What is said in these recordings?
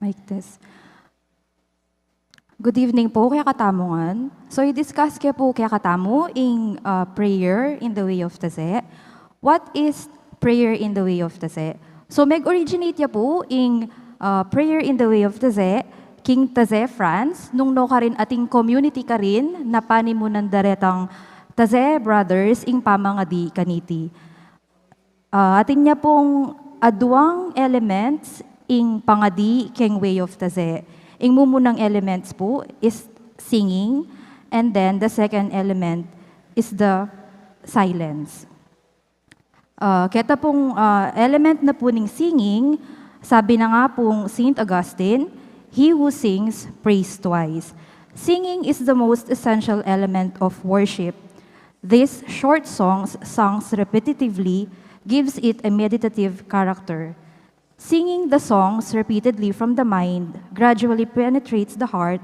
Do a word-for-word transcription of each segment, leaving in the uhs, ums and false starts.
Mic test. Good evening po kekatamu ngan. So, i-discuss ke po kekatamu ing, ah, prayer in the way of taze. What is prayer in the way of taze? So, meg-originate ya po ing, ah, prayer in the way of taze king Taze, France, nung nukarin atin community karin na panimunan da retang Taze brothers ing pamangadi kaniti. Ah, atin ya pong aduang elements ing pangadi keng way of taze. Ing mumunang elements po is singing, and then the second element is the silence. Ah, keta pong, ah, element na po ning singing, sabi na nga pong Saint Augustine, "He who sings prays twice." Singing is the most essential element of worship. These short songs, sung repetitively, gives it a meditative character. Singing the songs repeatedly from the mind gradually penetrates the heart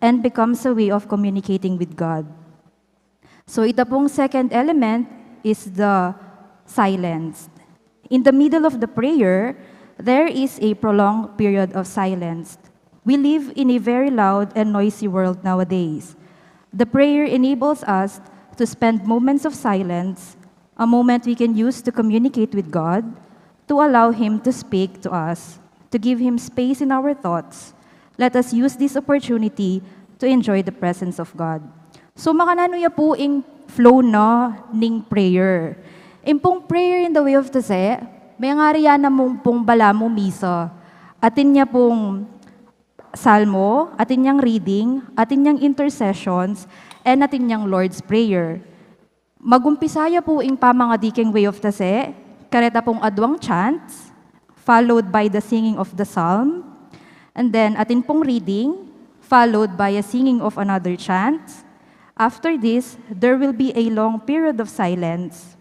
and becomes a way of communicating with God. So, ita pong second element is the silence. In the middle of the prayer, there is a prolonged period of silence. We live in a very loud and noisy world nowadays. The prayer enables us to spend moments of silence, a moment we can use to communicate with God, to allow Him to speak to us, to give Him space in our thoughts. Let us use this opportunity to enjoy the presence of God. So, makananu ya po ing flow na ning prayer. Ing pong prayer in the way of taze, mengari ya na mung pong balamu misa. Atin ya pong salmo, atin yang reading, atin yang intercessions, and atin yang Lord's Prayer. Magumpisa ya po ing pamangadi keng way of taze, kareta pong aduang chants, followed by the singing of the psalm, and then atin pong reading, followed by a singing of another chant. After this, there will be a long period of silence.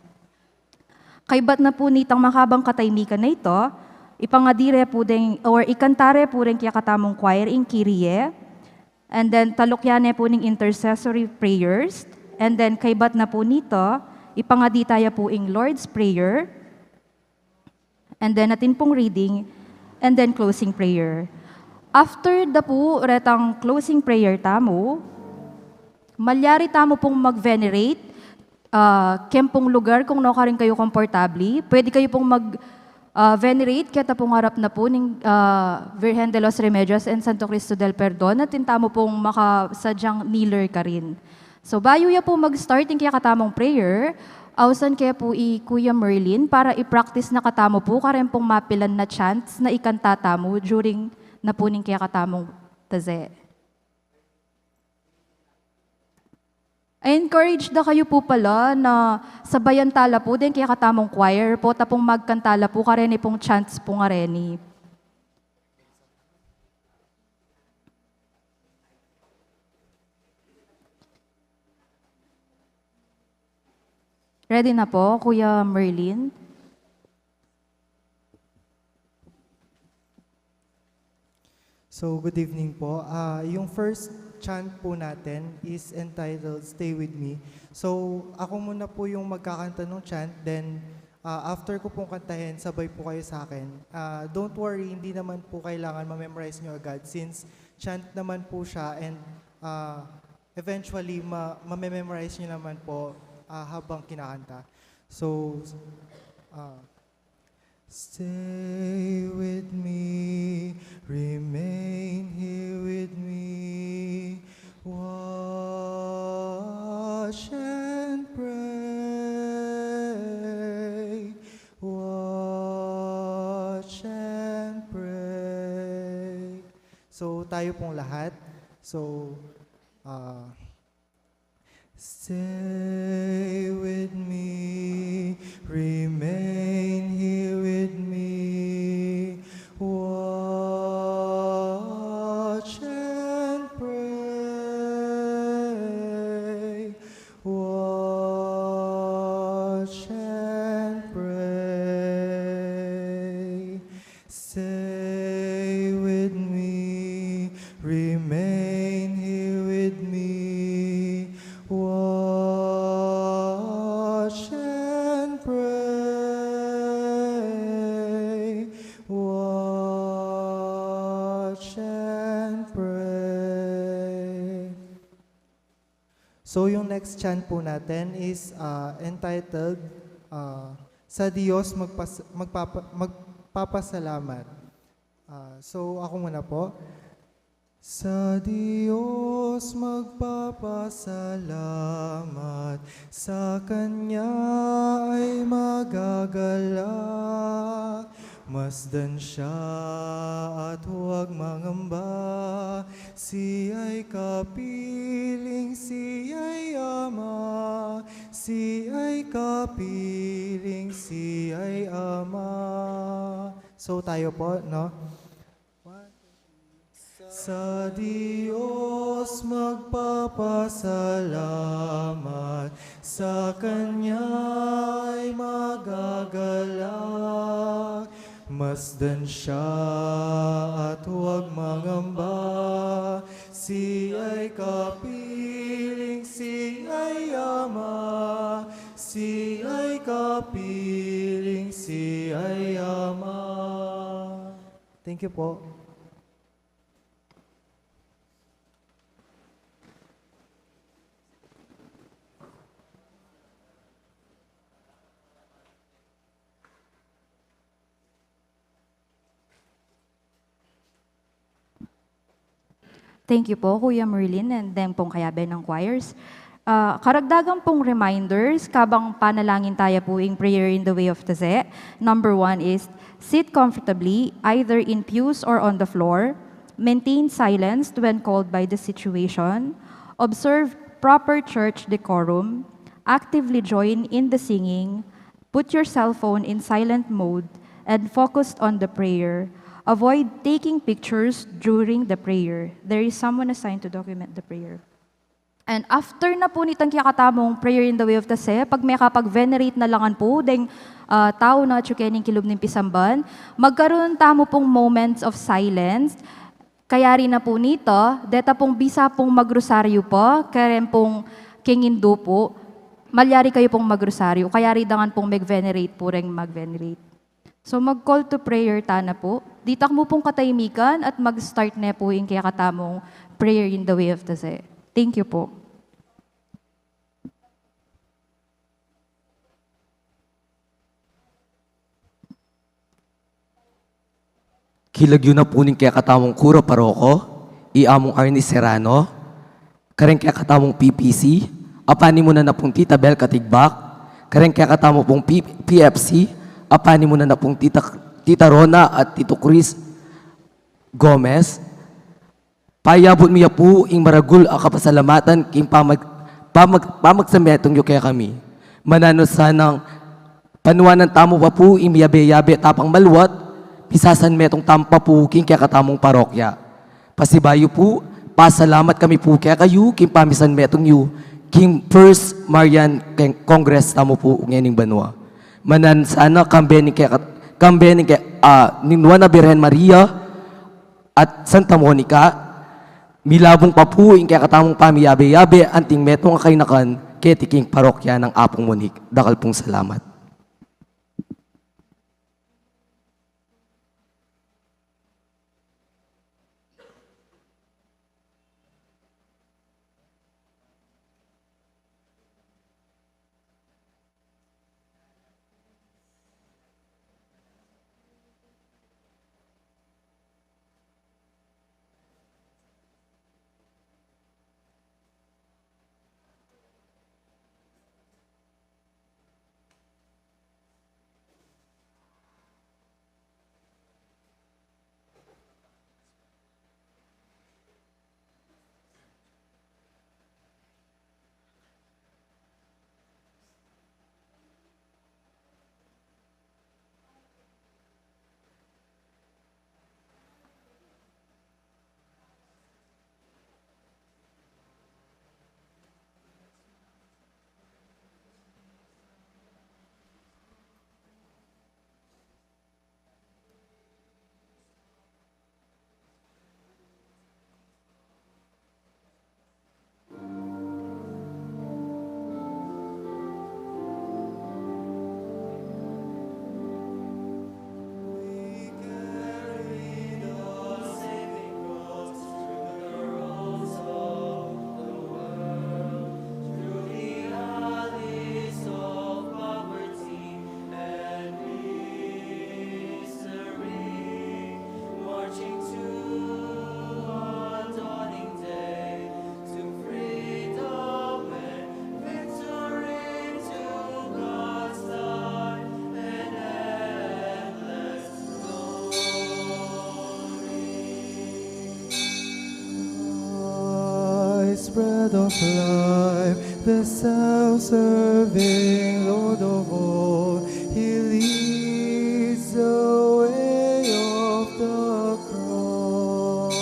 Kaybat na po nitang mahabang katahimikan na ito, ipangadi re po deng, or ikanta re po deng kekatamung choir ing Kyrie, and then talukyan ne po ning intercessory prayers, and then kaybat na po nito, ipangadi taya po ing Lord's Prayer, and then atin pong reading, and then closing prayer. After da po retang closing prayer tamu, malyari tamu pong mag-venerate, ah, keng pong lugar kung nukarin kayu komportable. Pwede kayu pong mag, ah, venerate keta pong arap na po ning, ah, Virgen de los Remedios and Santo Cristo del Perdon, atin tamu pong makasadyang kneeler karin. So, bayu ya po mag-start ing kekatamung prayer, ausan ke po i Kuya Merlin para i-practice na katamu po karen pong mapilan na chants na ikanta tamu during na po ning kekatamung taze. I-encourage da kayu po pala na sabayan tala po deng kekatamung choir, pota pong magkanta la po kareni pong chants po ngareni. Ready na po, Kuya Merlin? So, good evening po. Ah, yung first chant po natin is entitled Stay With Me. So, ako muna po yung magkakanta ng chant, then, ah, after ko pong kantahin, sabay po kayo sa akin. Ah, don't worry, hindi naman po kailangan ma-memorize nyo agad since chant naman po siya and, ah, eventually, ma-, ma-memorize nyo naman po, ah, habang kinakanta. So, ah, Stay with me, remain here with me. Watch and pray, watch and pray. So, tayo pong lahat. So, ah, Stay with me, remain here with me, watch and pray, watch and pray. Stay with me, remain here with me, watch and pray, watch and pray. So, yung next chant po natin is, ah, entitled, ah, Sa Diyos Magpas-, Magpapa-, Magpapasalamat. Ah, so, ako muna po. Sa Diyos magpapasalamat, sa Kanya ay magagalak. Masdan siya at huwag mangamba, siya'y kapiling, siya'y Ama, siya'y kapiling, siya'y Ama. So, tayo po, no? Sa Diyos magpapasalamat, sa Kanya'y magagalak. Masdan siya at huwag mangamba, siya'y kapiling, siya'y Ama, siya'y kapiling, siya'y Ama. Thank you po. Thank you po, Kuya Merlin, and then pong kayabe ng choirs. Ah, karagdagan pong reminders, kabang panalangin taya po ing Prayer in the Way of the Ze. Number one is, sit comfortably, either in pews or on the floor. Maintain silence when called by the situation. Observe proper church decorum. Actively join in the singing. Put your cell phone in silent mode and focused on the prayer. Avoid taking pictures during the prayer. There is someone assigned to document the prayer. And after na po nitang kekatamung Prayer in the Way of the Ze, pag mekapag-venerate na la ngan po deng, ah, tau na atyu keni king lub ning pisamban, magkaroon tamu pong moments of silence. Kayari na po nita, deta pong bisa pong magrosaryo pa, karen pong king Indu po, malyari kayu pong magrosaryo, kayari da ngan pong mag-venerate po reng mag-venerate. So, mag-call to prayer tana po. Ditak mu pong katahimikan at mag-start ne po ing kekatamung Prayer in the Way of the Ze. Thank you po. Kilagyu na po ning kekatamung kura paroko, i Among Arnie Serrano, kareng kekatamung P P C, apanimunan na pung Tita Bel Katigbak, kareng kekatamu pung P-, P F C, apanimunan na pung Tita, Tita Rona at Tito Chris Gomez. Payabut mi ya pu ing maragul a kapasalamatan king pamag-, pamag-, pamagsametung yu kekami. Mananu sanang panuanan tamu pa pu ing miyabe-yabe tapang maluat, misasanmetung tamu pa pu king kekatamung parokya. Pasibayu pu, pasalamat kami pu kekayu king pamisanmetung yu king First Marian Con-, Congress tamu pu ngening banua. Mananu sana kambe ning keka-, kambe ning ke-, ah, ning Nuan a Birhen Maria, at Santa Monica, milabung pa pu ing kekatamung pamiyabe-yabe anting metung a kainakan keti king parokya nang Apung Monique. Dakal pung salamat. Bread of life, the self-serving Lord of all, he leads the way of the cross.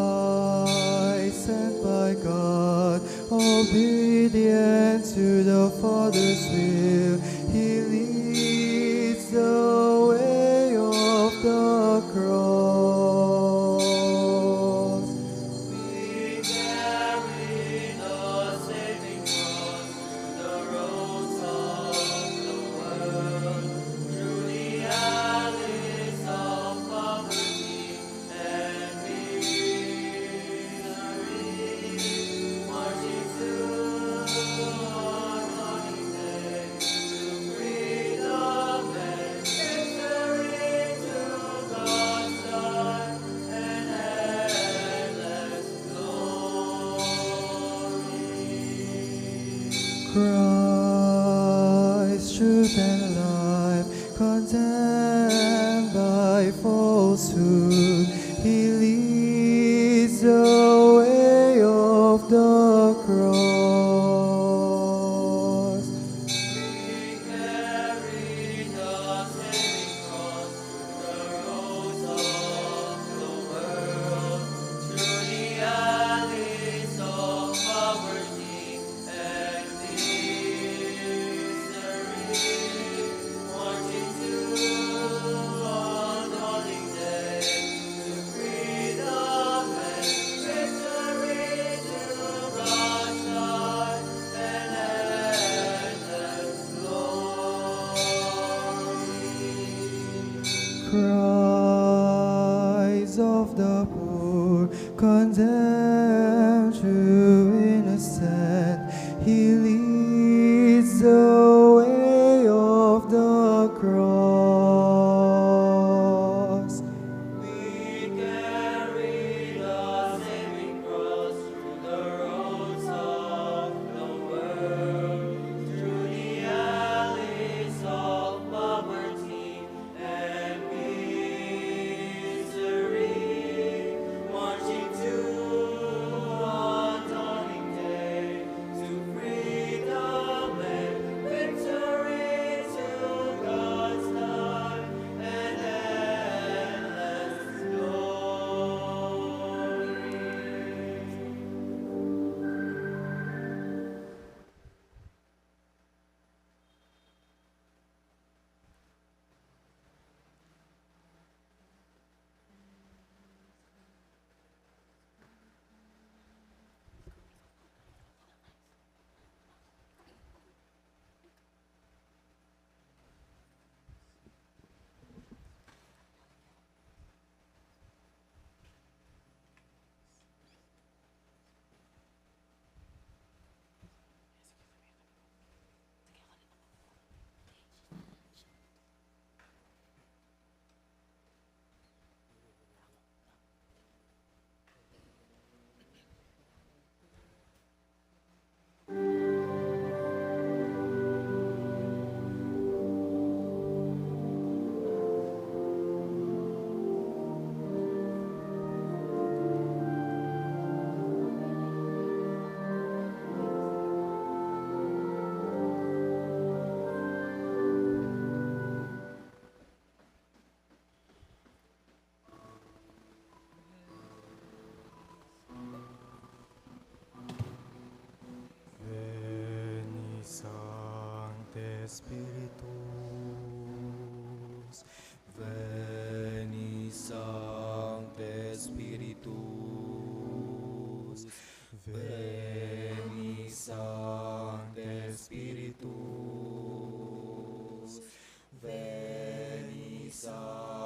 Christ, sent by God, obedient to the Father's will, he leads the way of the cross. We carry the saving cross through the roads of the world, through the alleys of poverty and misery, marching to our dawning day, to freedom and victory, to God's light and endless glory. Christ, truth and life, condemned by falsehood, he leads the way of the cross. We carry the saving cross through the roads of the world, through the alleys of poverty and misery, marching to our dawning day, to freedom and victory, to God's light and endless glory. Cries of the poor, condemned through innocent, he leads the way of the cross. We carry the saving cross through the roads of the world, through the alleys of poverty and misery, marching to our dawning day, to freedom and victory, to God's light and endless glory. Veni, Sancte Spiritus. Veni, Sancte Spiritus. Veni, Sancte Spiritus. Veni, Sancte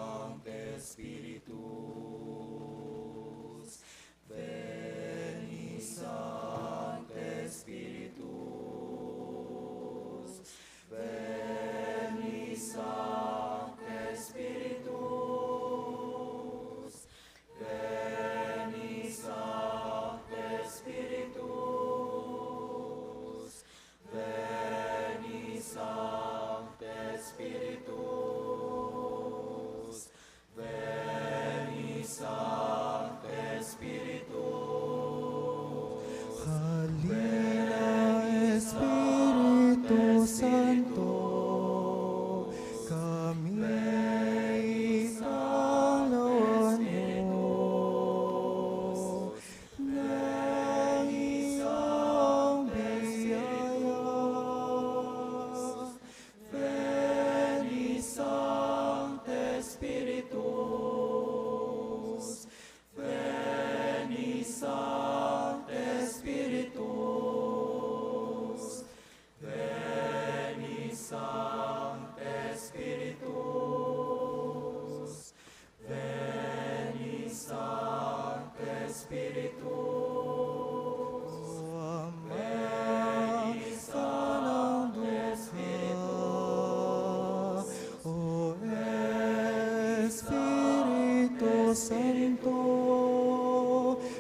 Santo,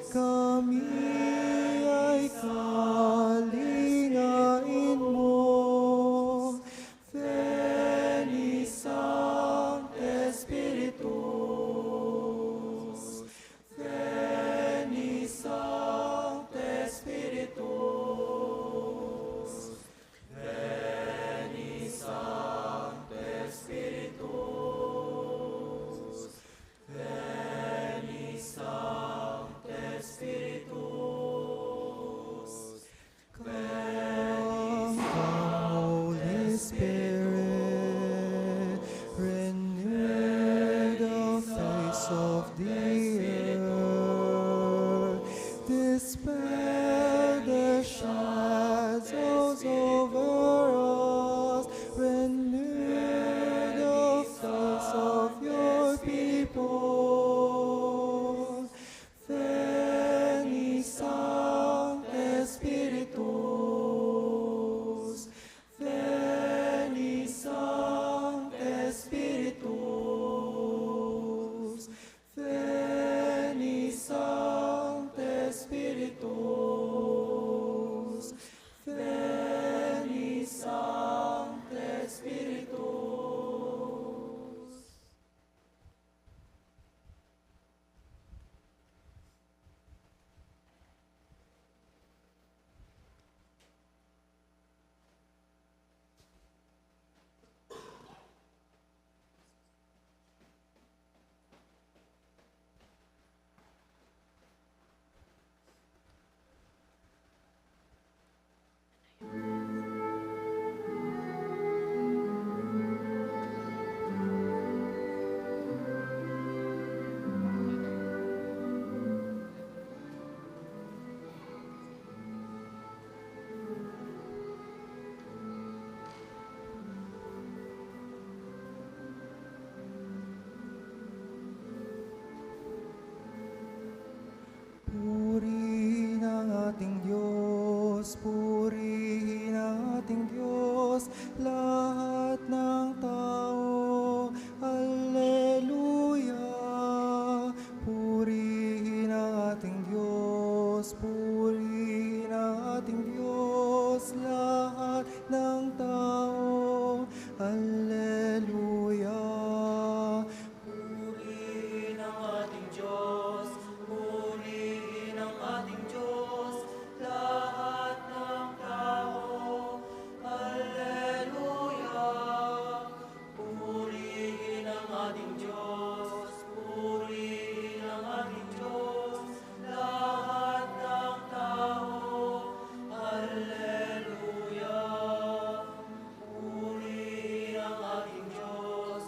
kami ay kalingain mo. Veni Sancte Spiritus, Veni Sancte Spiritus, Veni Sancte Spiritus, Veni Sancte Spiritus. Come, Holy Spirit, renew the face of the earth. Dispel the shadows over us. Renew the face of your people. Veni Sancte Spiritus, Veni Sancte Spiritus, Veni Sancte Spiritus, Veni Sancte Spiritus. Purihin ang ating Diyos, purihin ang ating Diyos, lahat ng tao. Alleluia. Purihin ang ating Diyos, purihin ang ating Diyos, lahat ng tao. Alleluia. Purihin ang ating Diyos, purihin ang ating Diyos, lahat ng tao. Alleluia. Purihin ang ating Diyos, purihin ang ating Diyos, lahat ng tao. Alleluia. Purihin ang ating Diyos,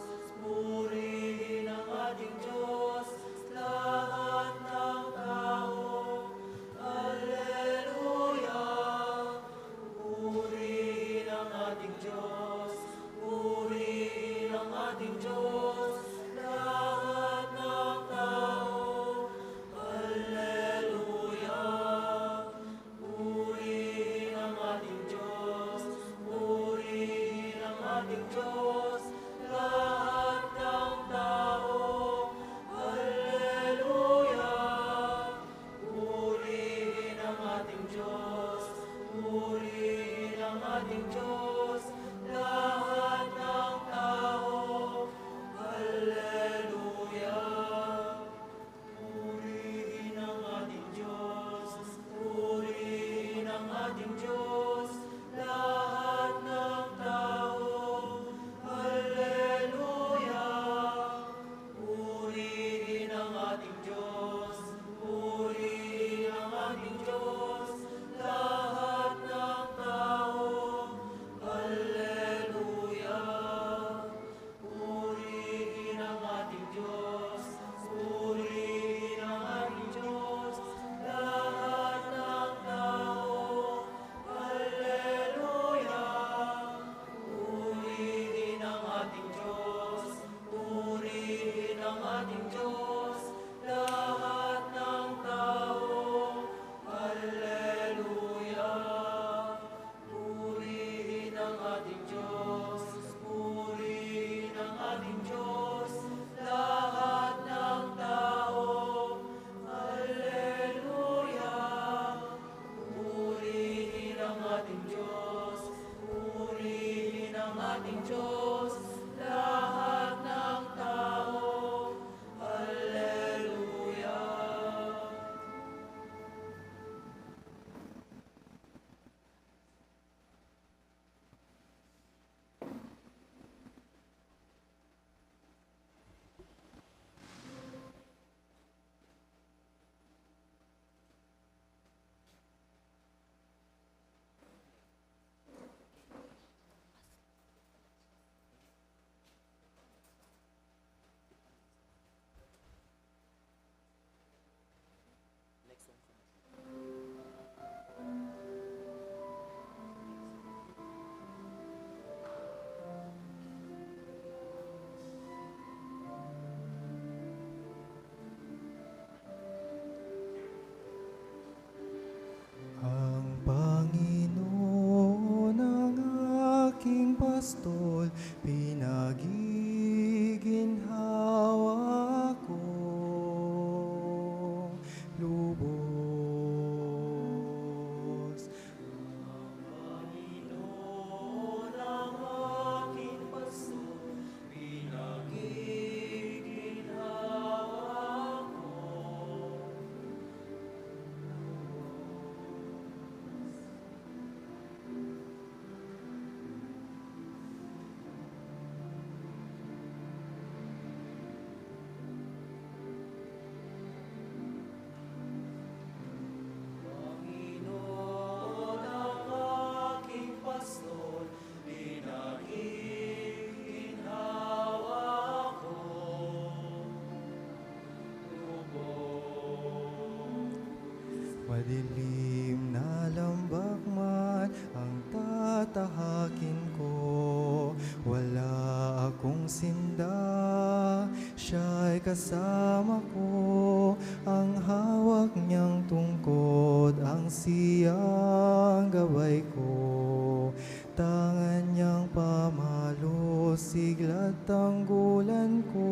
Dilim na lambak man ang tatahakin ko, wala akong sinda, siya'y kasama ko, ang hawak niyang tungkod, ang siyang gabay ko. Tangan niyang pamalu, sigla't tanggulan ko.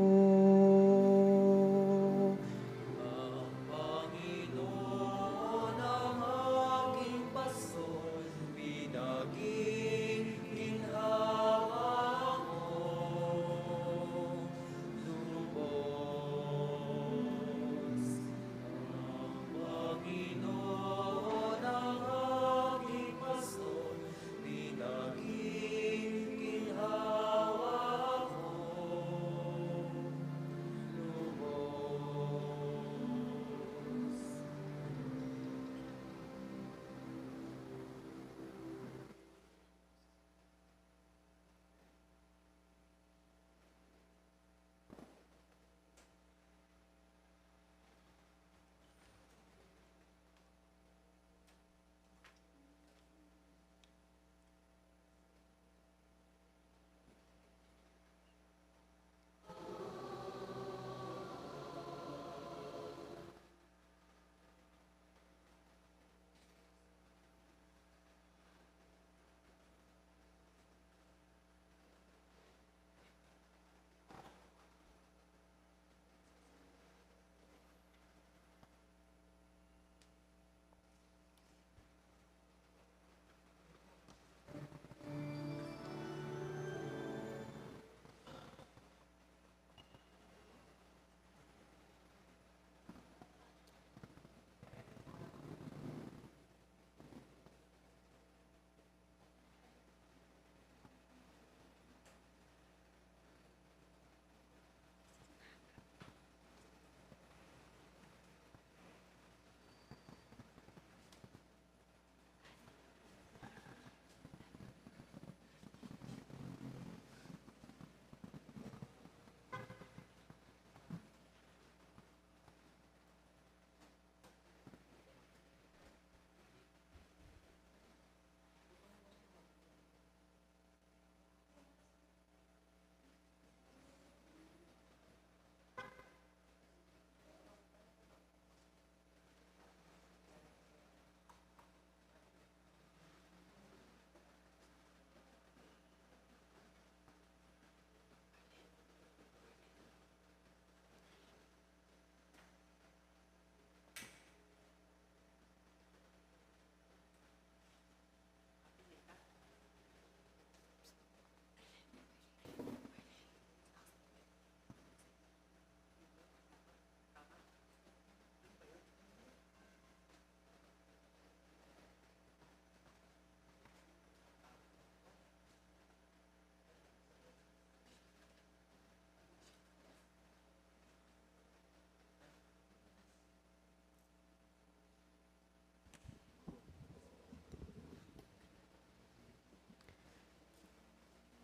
Ang Panginoon ang aking pastor, pinaging ginhawa ko lubos. Ang Panginoon ang aking pastor, pinaging ginhawa ko lubos.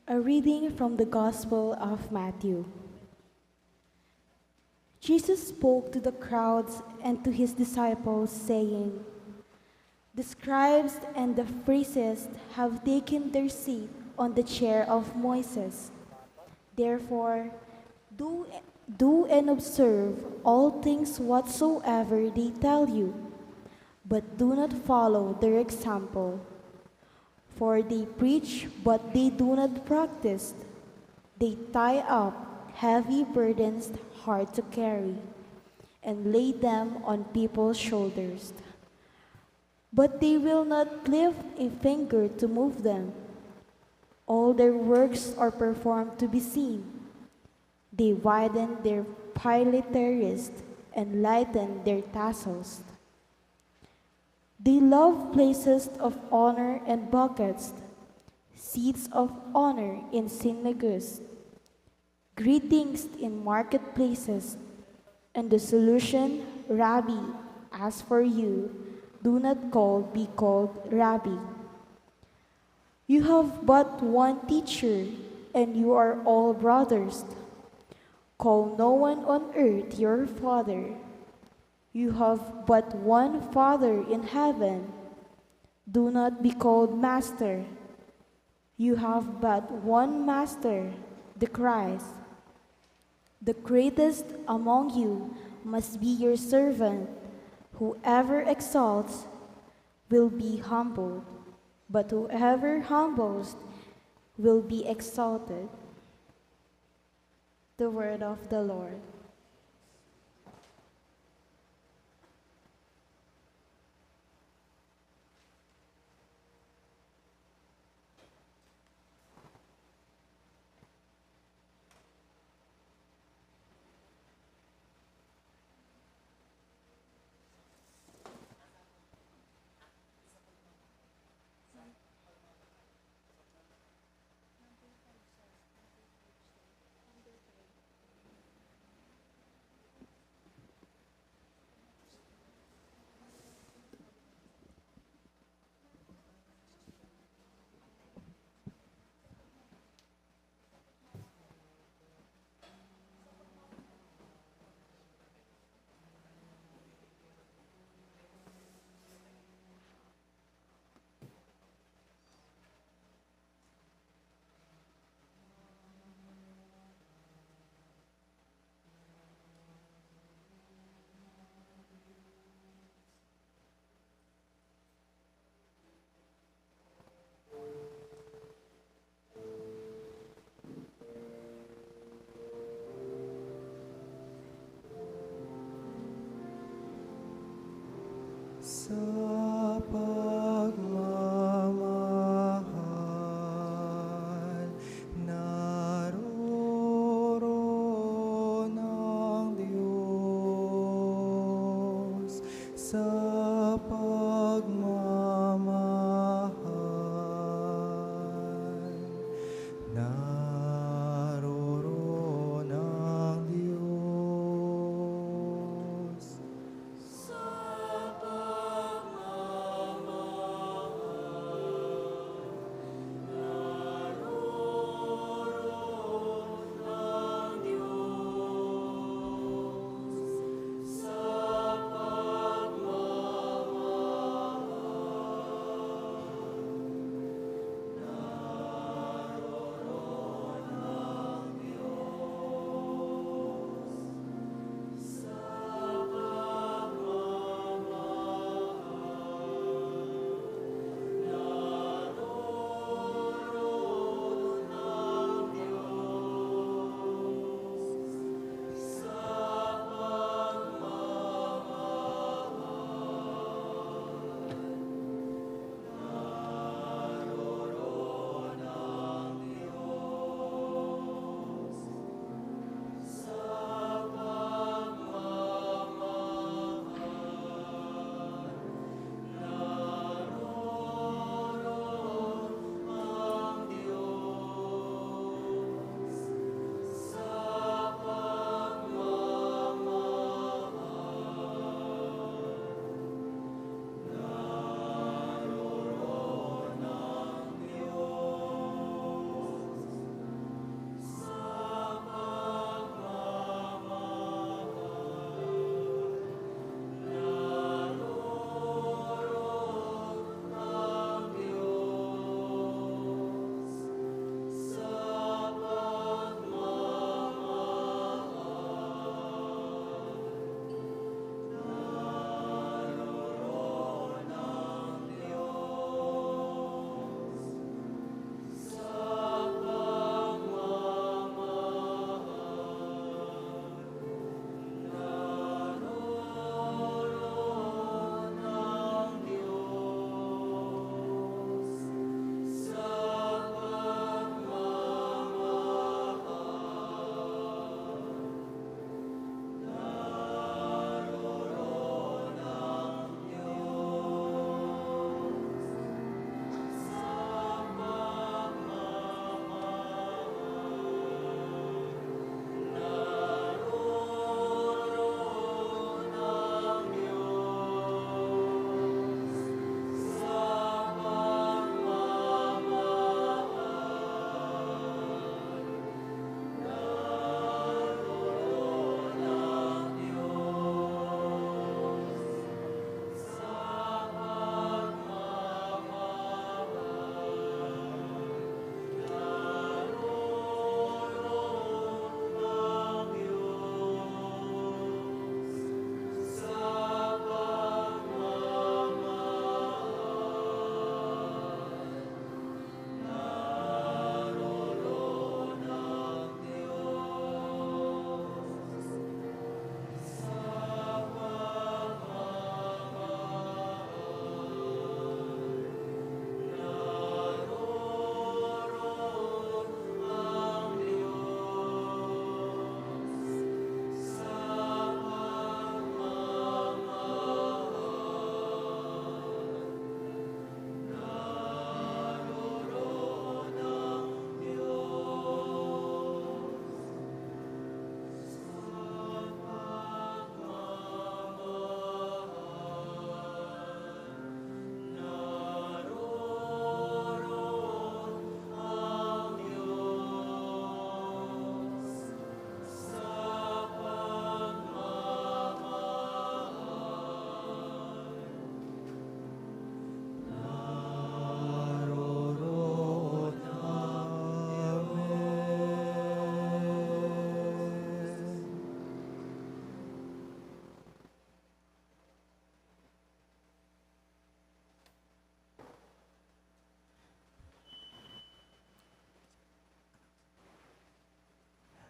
A reading from the Gospel of Matthew. Jesus spoke to the crowds and to his disciples, saying, "The scribes and the Pharisees have taken their seat on the chair of Moses. Therefore, do, do and observe all things whatsoever they tell you, but do not follow their example. For they preach, but they do not practice. They tie up heavy burdens hard to carry, and lay them on people's shoulders, but they will not lift a finger to move them. All their works are performed to be seen. They widen their pilitaries and lighten their tassels. They love places of honor and banquets, seats of honor in synagogues, greetings in marketplaces, and the salutation, 'Rabbi,' as for you, do not call, be called Rabbi. You have but one teacher, and you are all brothers. Call no one on earth your father. You have but one Father in heaven. Do not be called Master. You have but one Master, the Christ. The greatest among you must be your servant. Whoever exalts will be humbled, but whoever humbles will be exalted. The word of the Lord. Sa pagmamahal, naroroon ang Diyos. Sa pagmamahal, naroroon ang Diyos. Sa pag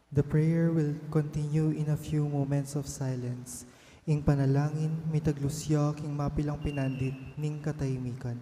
The prayer will continue in a few moments of silence. Ing panalangin, mitaglusya king mapilang pinandit ning katahimikan.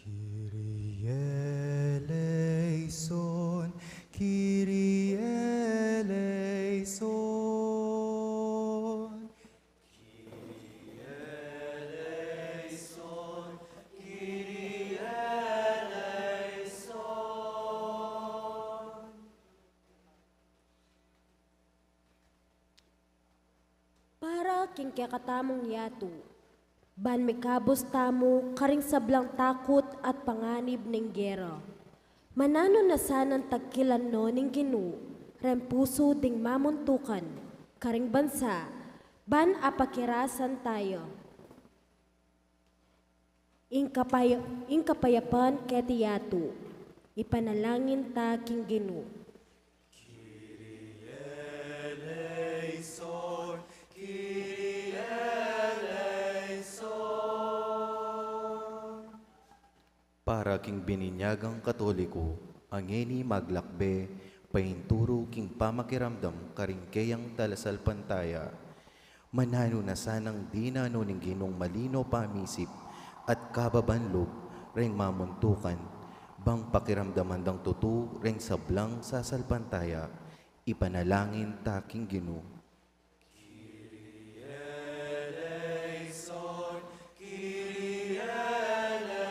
Kyrie eleison, Kyrie eleison. Kyrie eleison, Kyrie eleison. Para king kekatamung yatu, ban mikabus tamu karing sablang takut at panganib ning gera. Mananu na sanang tagkilan no ning Ginu reng pusu ding mamuntukan karing bansa, ban apakirasan taya. Ing kapaya-, ing kapayapan keti yatu, ipanalangin ta king Ginu. Kyrie eleison, Kyrie eleison. Para king bininyagang Katoliko, a ngeni maglakbe painturu king pamakiramdam karing keyang talasalpantaya. Mananu na sanang dinan no ning Ginung malino pamisip at kababan lub reng mamuntukan, bang pakiramdaman dang tutu reng sablang sasalpantaya, ipanalangin ta king Ginu. Kyrie eleison, Kyrie eleison.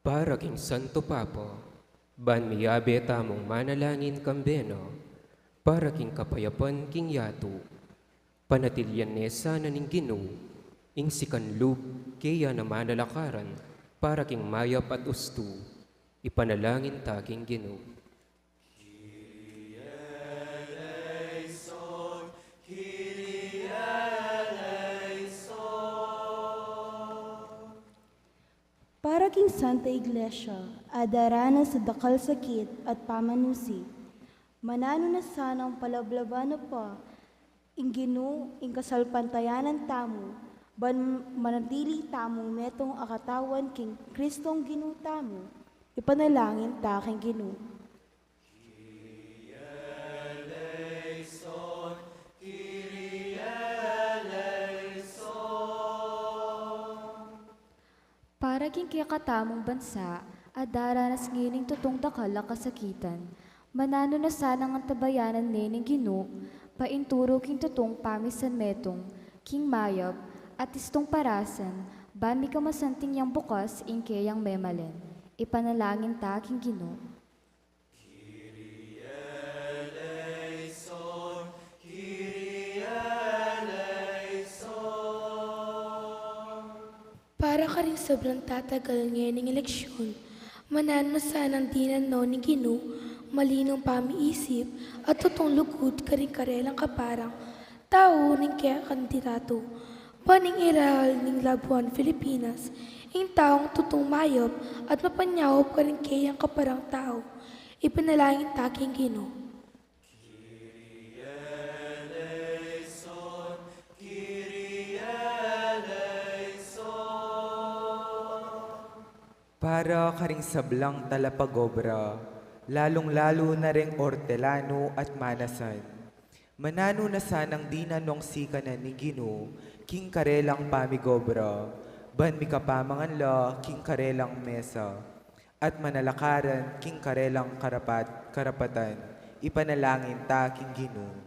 Para king Santo Papa, ban miyabe tamung manalangin kambe na, para king kapayapan king yatu. Panatilian ne sana ning Ginu ing sikan lub keya a manalakaran para king mayap at ustu. Ipanalangin ta king Ginu. Para king Santa Iglesia a daranas a dakal sakit at pamanusi, mananu na sanang palablaban na pa ing Ginu ing kasalpantayanan tamu, ban manatili tamung metung a katawan king Kristong Ginu tamu. Ipanalangin ta king Ginu. Para king kekatamung bansa a daranas ngening tutung dakal a kasakitan, mananu na sanang antabayanan ne ning Ginu painturu king tutung pamisanmetung king mayap at istung parasan, ban mikamasanting yang bukas ing keyang memalen. Ipanalangin ta king Ginu. Para karing sablang tatagal ngening eleksyun, mananu na sanang dinan no ning Ginu malinung pamiisip at tutung lugud karing karelang kaparang tau ning kekang liderato, ban ing iral ning Labuan Pilipinas, ing taung tutung mayap at mapanyaup karing keyang kaparang tau. Ipanalangin ta king Ginu. Para karing sablang talapagobra, lalung-lalu na reng ortelanu at manasan, mananu na sanang dinan nong sikanan ning Ginu king karelang pamigobra, ban mikapamangan la king karelang mesa, at manalakaran king karelang karapat-, karapatan. Ipanalangin ta king Ginu.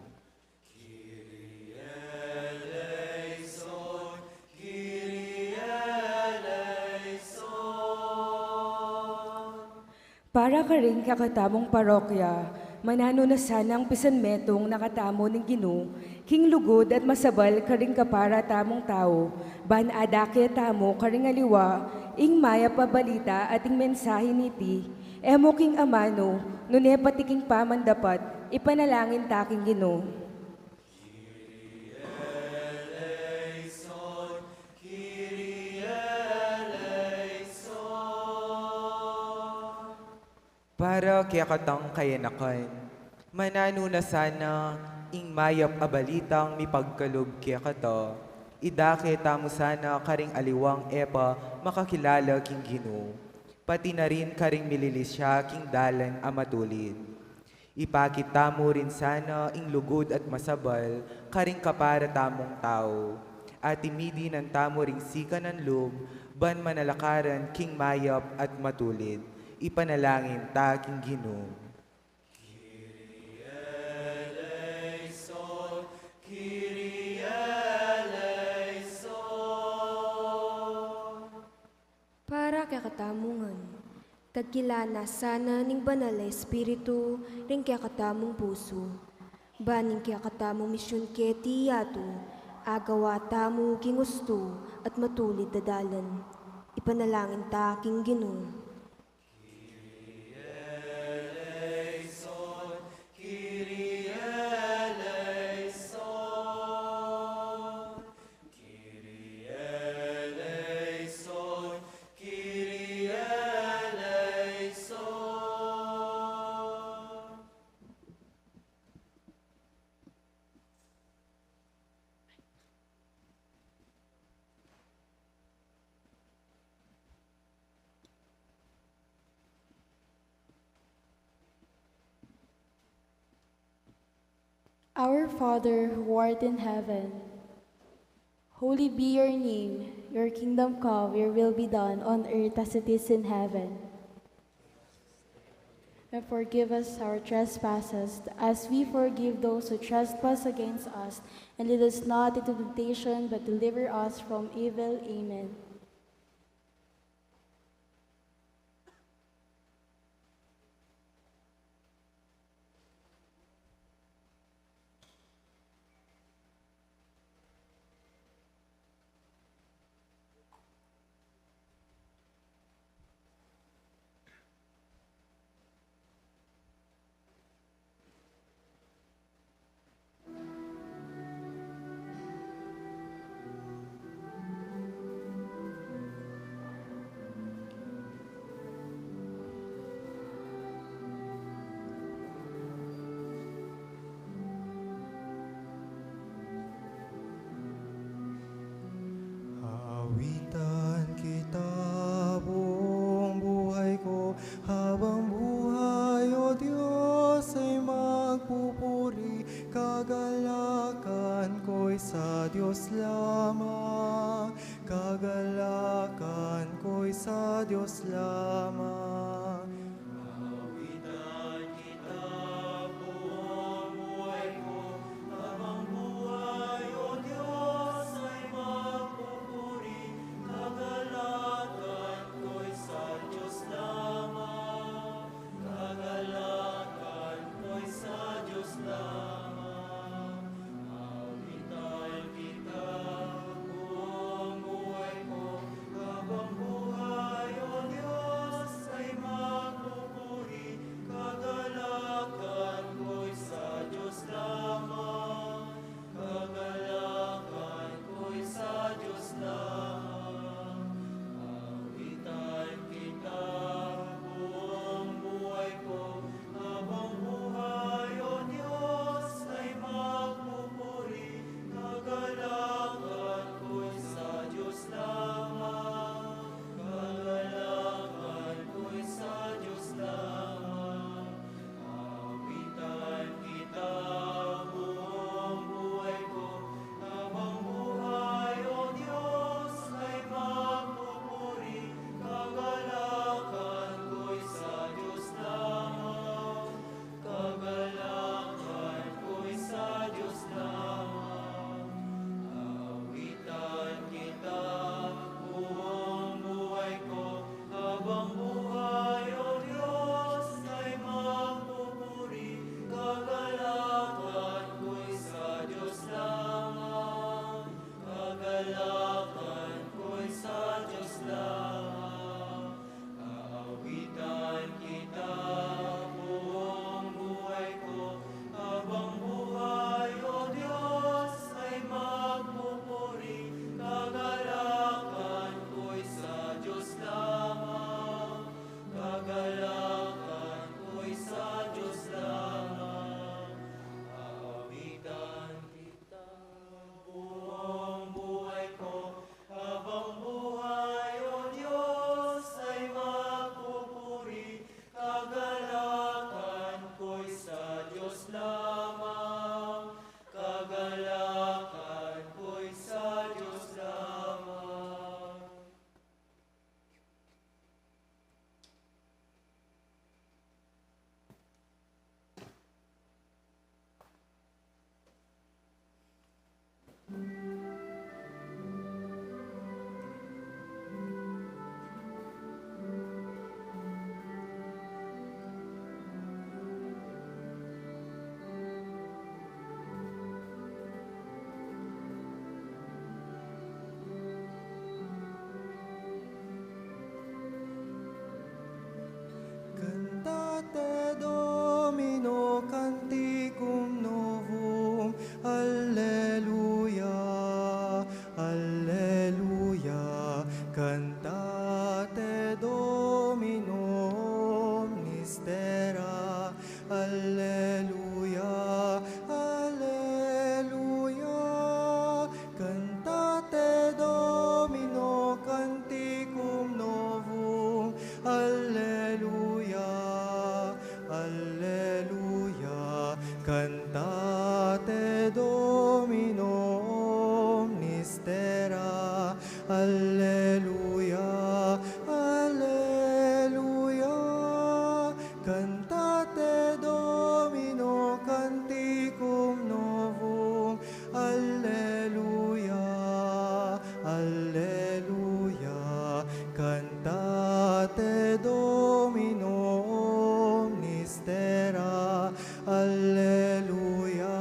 Para karing kekatamung parokya, mananu na sanang pisanmetung na katamu ning Ginu king lugud at masabal karing kapara tamung tau, ban adake tamu karing aliwa ing mayap a balita at ing mensahe niti, e mu king amanu, nune pati king pamandapat. Ipanalangin ta king Ginu. Para kekatang kayanakan, mananu na sana ing mayap a balitang mipagkalub kekata, idake tamu sana karing aliwang e pa makakilala king Ginu, pati na rin karing mililisya king dalan a matulid. Ipakit tamu rin sana ing lugud at masabal karing kapara tamung tau, at imidinan tamu ring sikanan lub ban manalakaran king mayap at matulid. Ipanalangin ta king Ginu. Para kekatamung ngan, tagkilan na sana ning Banal a Espiritu ring kekatamung pusu, ban ing kekatamung misyun keti yatu, agawa tamu king ustu at matulid a dalan. Ipanalangin ta king Ginu. Our Father who art in heaven, holy be your name. Your kingdom come, your will be done on earth as it is in heaven. And forgive us our trespasses, as we forgive those who trespass against us. And lead us not into temptation, but deliver us from evil. Amen. Dios lamang. Awitan kita, buong buhay ko, habang buhay, O Diyos, ay magpupuri, kagalakan ko'y sa Diyos lamang. Kagalakan ko'y sa Diyos lamang. Awitan kita, buong buhay ko, habang buhay, O Diyos, ay magpupuri, kagalakan ko'y sa Diyos lamang. Kagalakan ko'y sa Diyos lamang. Awitan kita, buong buhay ko, habang buhay, O Diyos, ay magpupuri, kagalakan ko'y sa Diyos lamang. Kagalakan ko'y sa Diyos lamang. Awitan kita, buong buhay ko, habang buhay, O Diyos, ay magpupuri, kagalakan ko'y sa Diyos lamang. Kagalakan ko'y sa Diyos lamang. Awitan kita, buong buhay ko, habang buhay, O Diyos, ay magpupuri, kagalakan ko'y sa Diyos lamang, kagalakan ko'y sa Diyos lamang. Awitan kita, buong buhay ko, habang buhay, O Diyos, ay magpupuri, kagalakan ko'y sa Diyos lamang, kagalakan ko'y sa Diyos lamang. Awitan kita, buong buhay ko, habang buhay, O Diyos, ay magpupuri, kagalakan ko'y sa Diyos lamang, kagalakan ko'y sa Diyos lamang. Cantate Domino canticum novum, Alleluia, Alleluia. Cantate Domino omnis terra, Alleluia, Alleluia. Cantate Domino canticum novum, Alleluia, Alleluia. Cantate Domino omnis terra, Alleluia, Alleluia. Cantate Domino canticum novum, Alleluia, Alleluia. Cantate Domino omnis terra, Alleluia,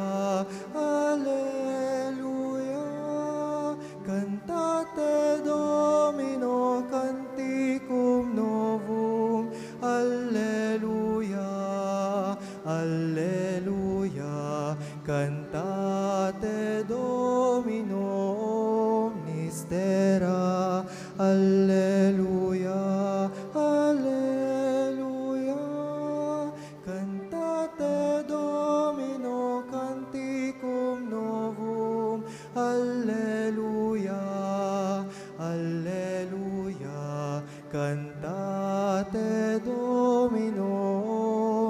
Alleluia. Cantate Domino canticum novum, Alleluia, Alleluia. Cantate Domino omnis terra, Alleluia, Alleluia. Cantate Domino canticum novum, Alleluia, Alleluia. Cantate Domino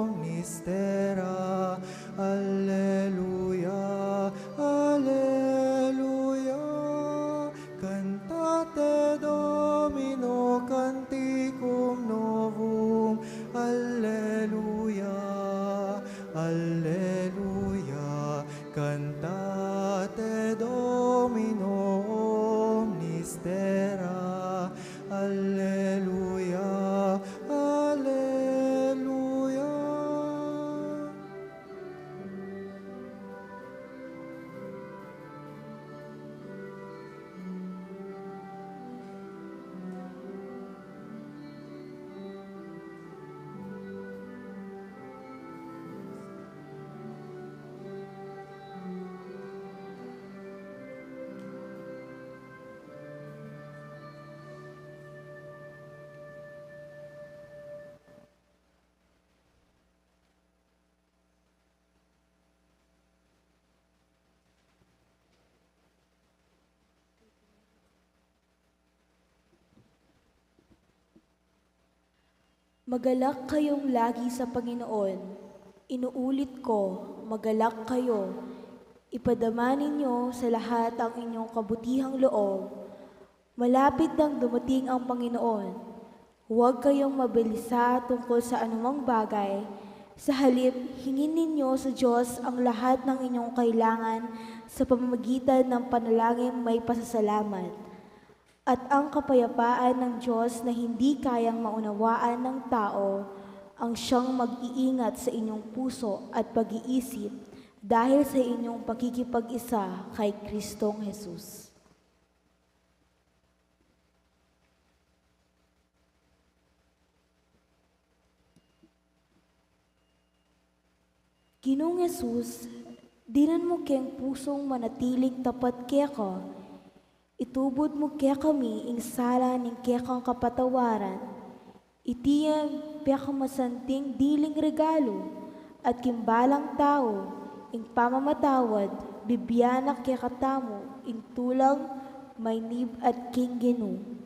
omnis terra, Alleluia, Alleluia. Cantate Domino Magalak kayong lagi sa Panginoon. Inuulit ko, magalak kayo. Ipadama ninyo sa lahat ang inyong kabutihang loob. Malapit nang dumating ang Panginoon. Huwag kayong mabalisa tungkol sa anumang bagay. Sa halip, hingin ninyo sa Diyos ang lahat ng inyong kailangan sa pamamagitan ng panalangin may pasasalamat. At ang kapayapaan ng Diyos na hindi kayang maunawaan ng tao ang siyang mag-iingat sa inyong puso at pag-iisip dahil sa inyong pakikipag-isa kay Kristong Jesus. Ginung Jesus, dinan mu keng pusung manatiling tapat keka. Itubud mu kekami ing sala ning kekang kapatawaran. Iti yang pekamasanting diling regalu, at king balang tau, ing pamamatawad, bibie na kekatamu ing tulang maynib at king Ginu.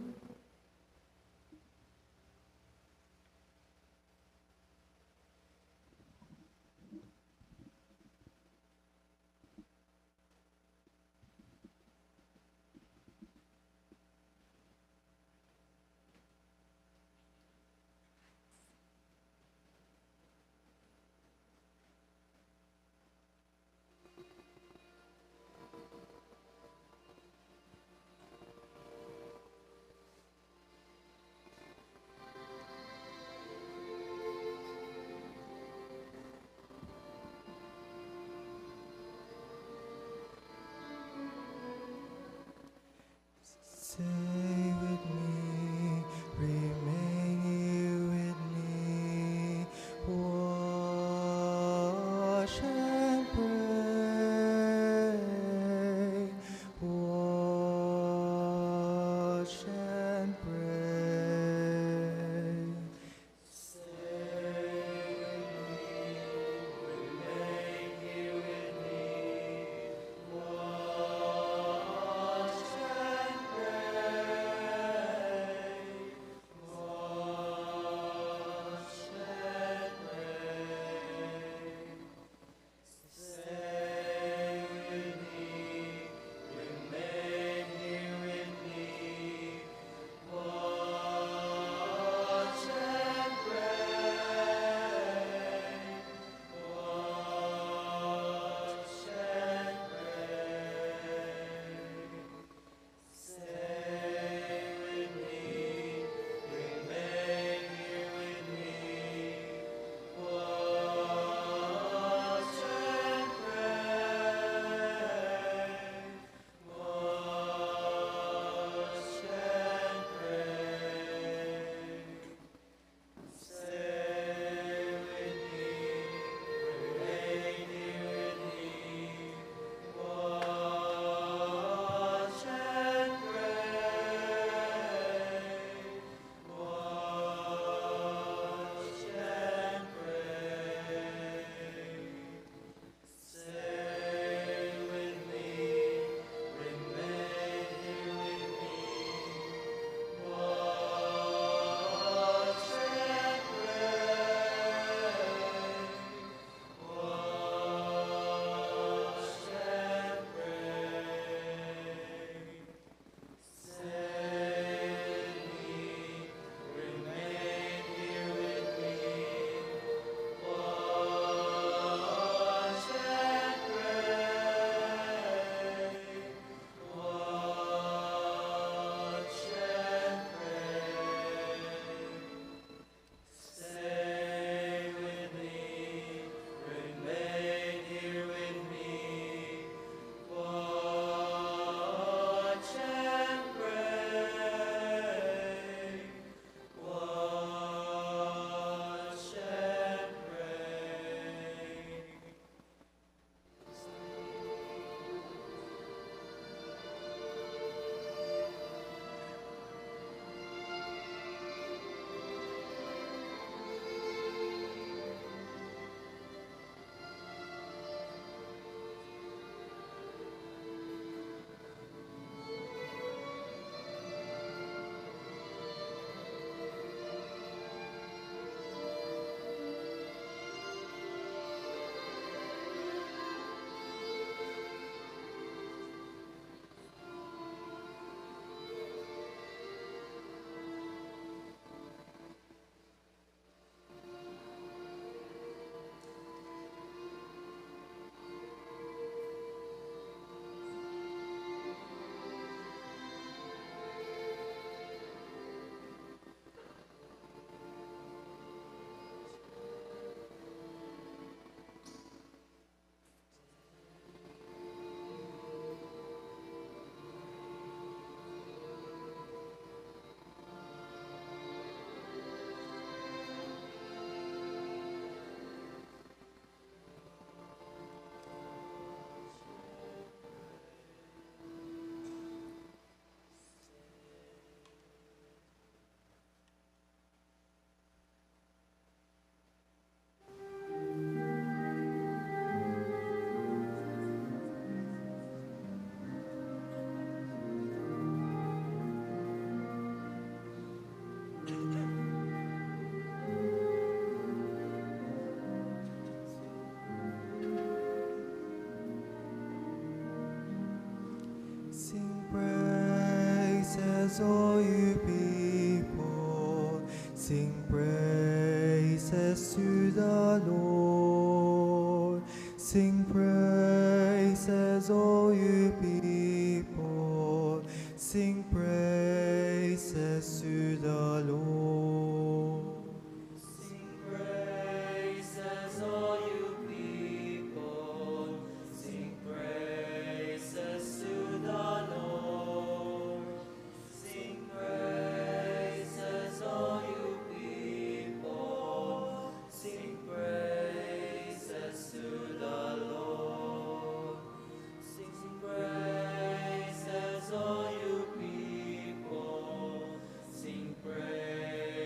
all you people, sing praises to the Lord. Sing praises, all you people, sing praises to the Lord. Sing praises, all you people, sing praises to the Lord. Sing praises, all you people, sing praises to the Lord. Sing praises, all you people, sing praises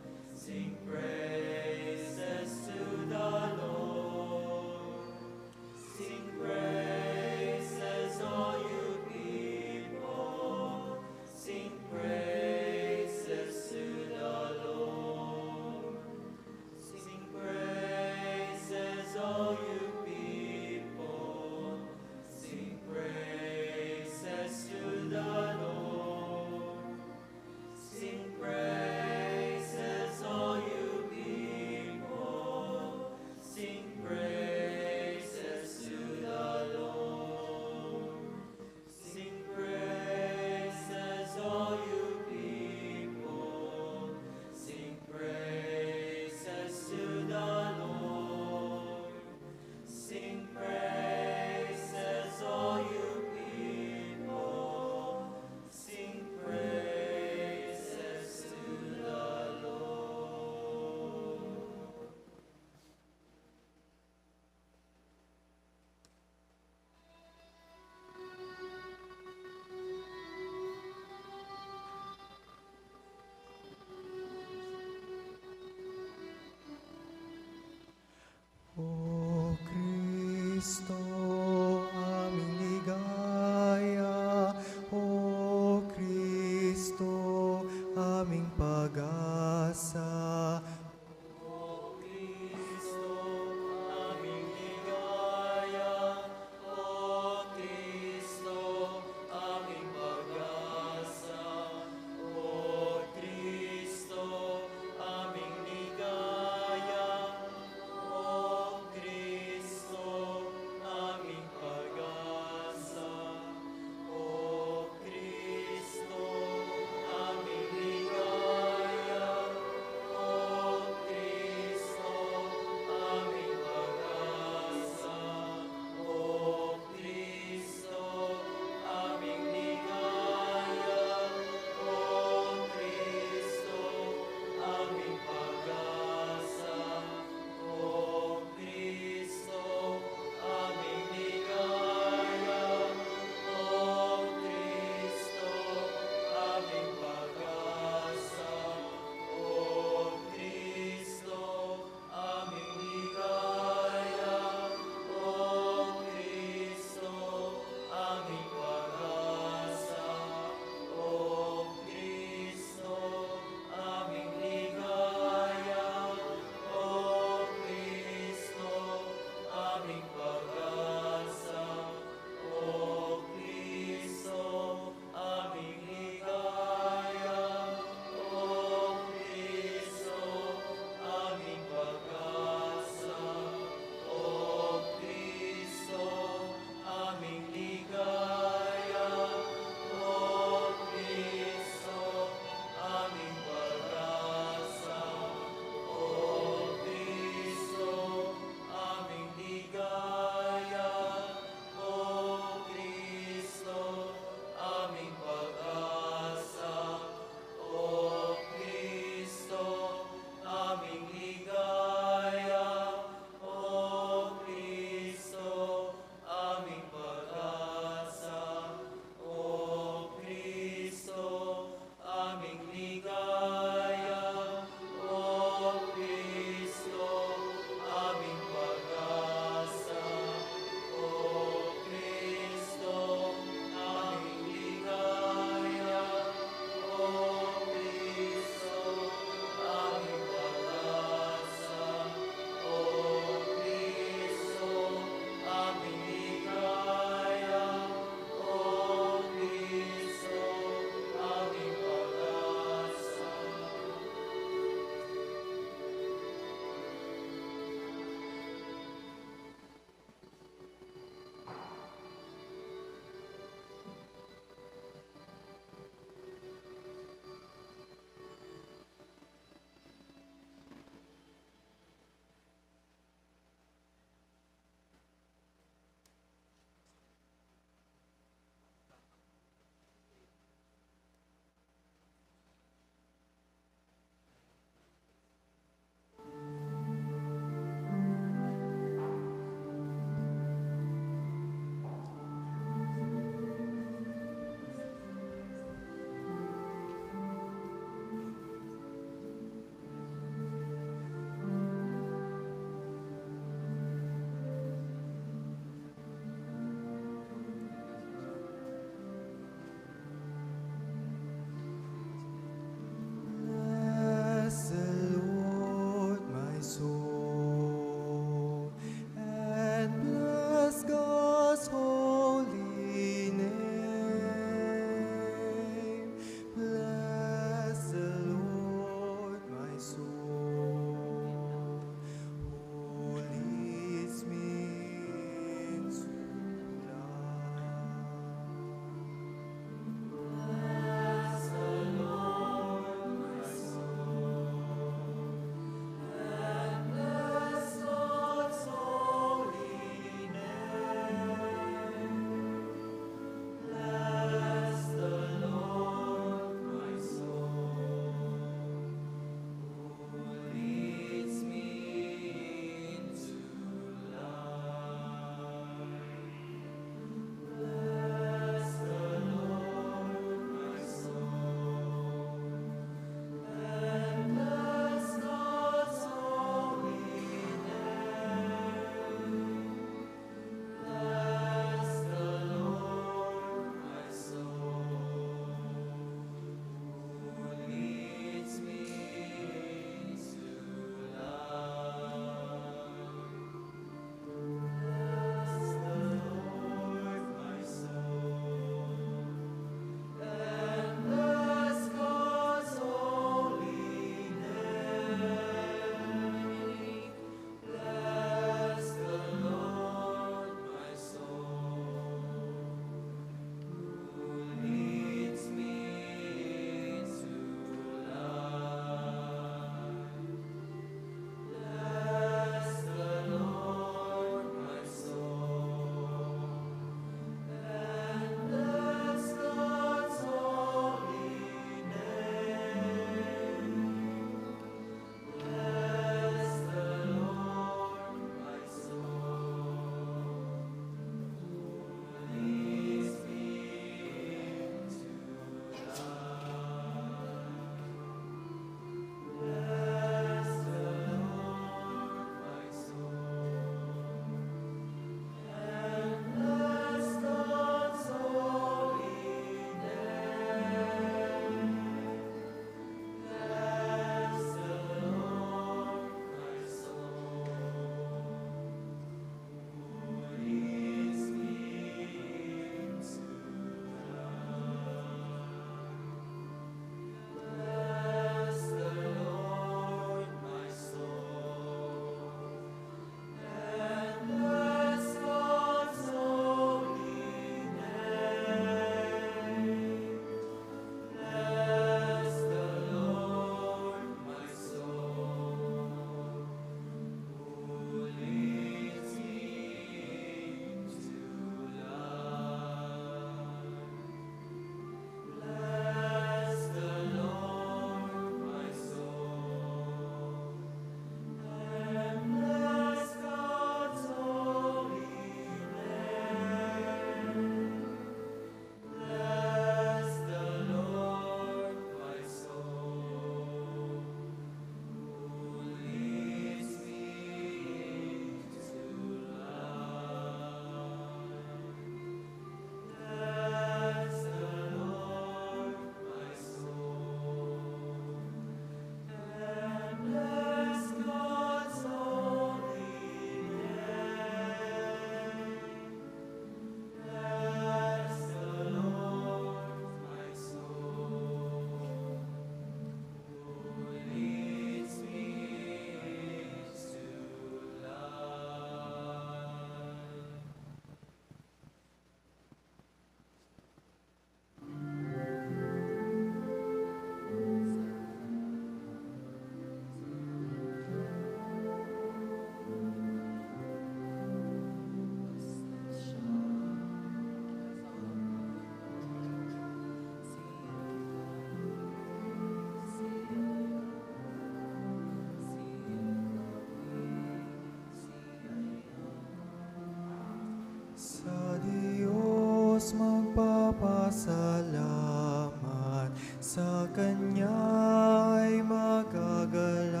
salamat, sa kanya'y magagalak.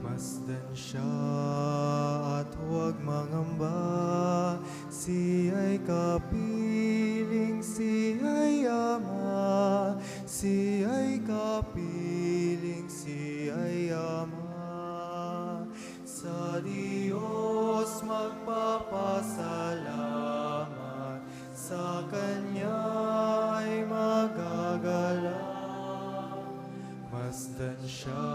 Masdan siya at huwag mangamba, siya'y kapiling, siya'y ama, siya'y kapiling, siya'y ama. Sa Diyos magpapasalamat, sa kanya'y magagalak. Masdan siya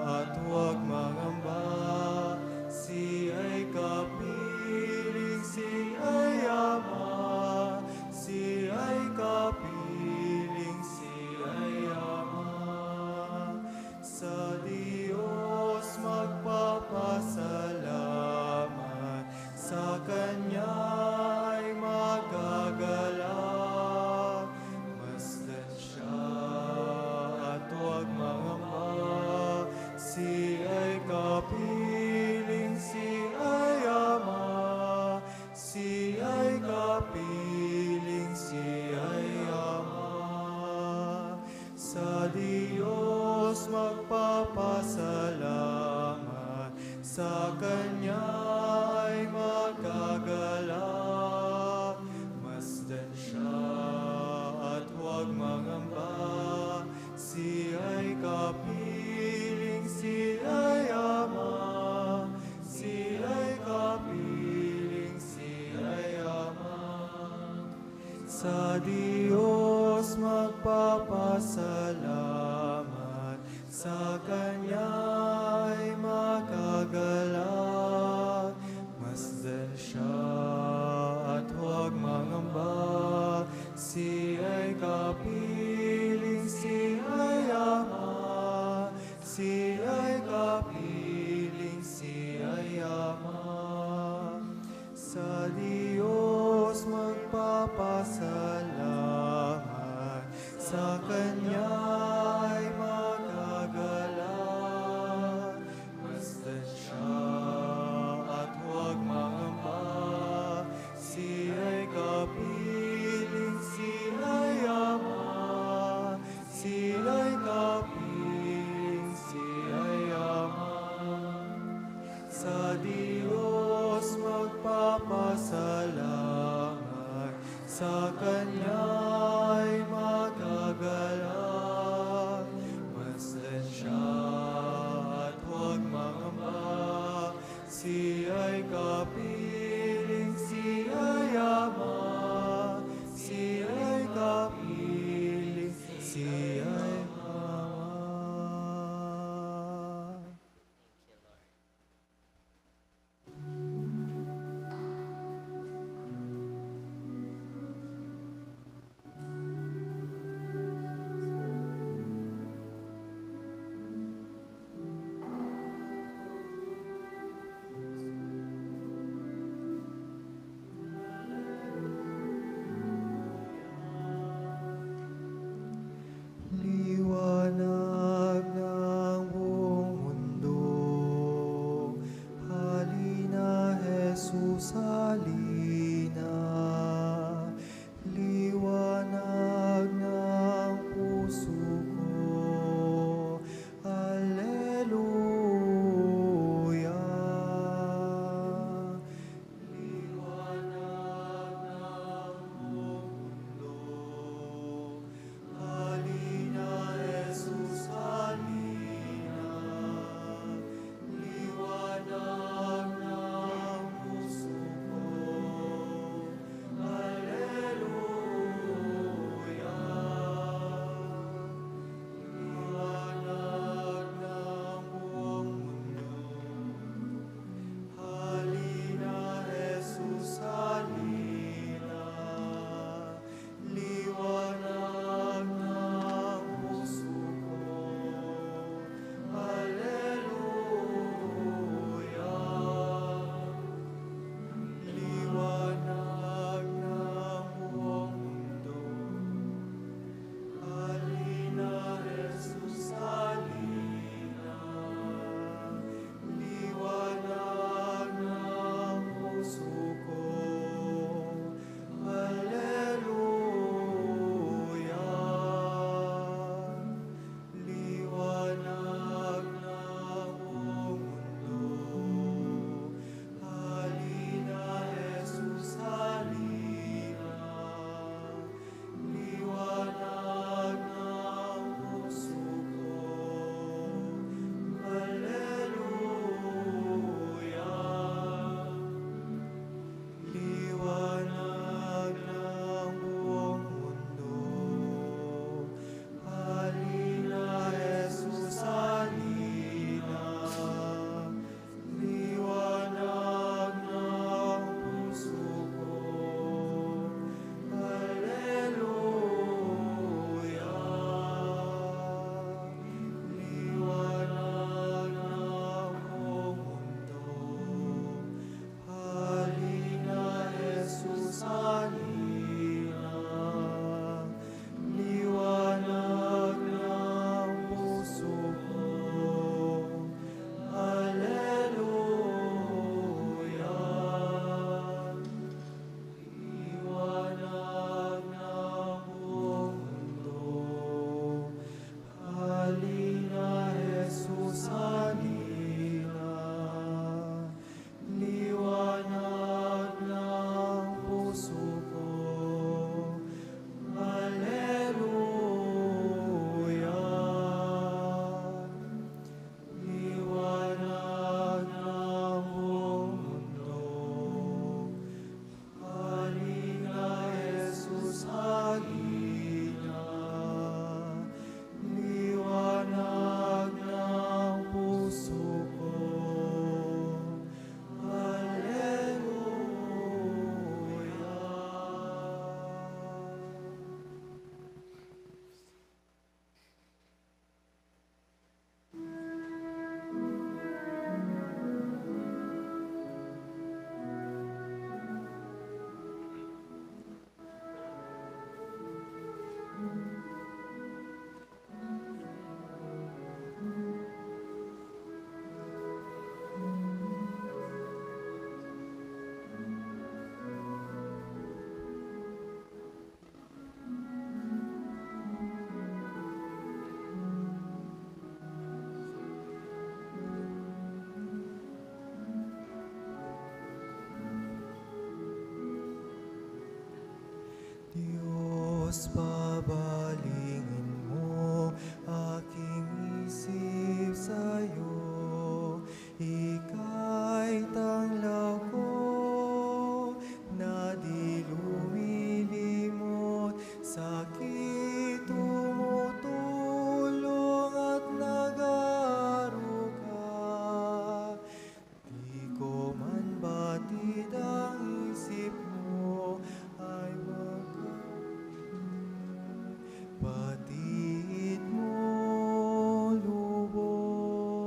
at huwag mangamba, siya'y kapiling, siya'y ama, siya'y kapiling, siya'y ama. Sa Diyos magpapasalamat, sa kanya'y magagalak. Masdan siya at huwag mangamba, siya'y kapiling, siya'y ama, siya'y kapiling, siya'y ama. Sa Diyos magpapasalamat, sa kanya'y magagalak. Masdan siya at huwag mangamba, siya'y kapiling, siya'y ama, siya'y kapiling, siya'y ama. Sa Diyos magpapasalamat, sa kanya'y magagalak. Masdan siya at huwag mangamba, siya'y kapiling, siya'y ama, siya'y kapiling, siya'y ama. Sa Diyos magpapasalamat, sa kanya'y magagalak. Masdan siya at huwag mangamba, siya'y kapiling, siya'y ama, siya'y kapiling, siya'y ama. Sa Diyos magpapasalamat, sa kanya'y magagalak. Masdan siya at huwag mangamba, siya'y kapiling, siya'y ama, siya'y kapiling, siya'y ama. Dios, pabalingin mo aking isip sa'yo, ika'y tanglaw ko na di lumilimot, sakit tumutulong at nag-aaruga. Di ko man batid ang isip mo ay magkapatid mo lubos.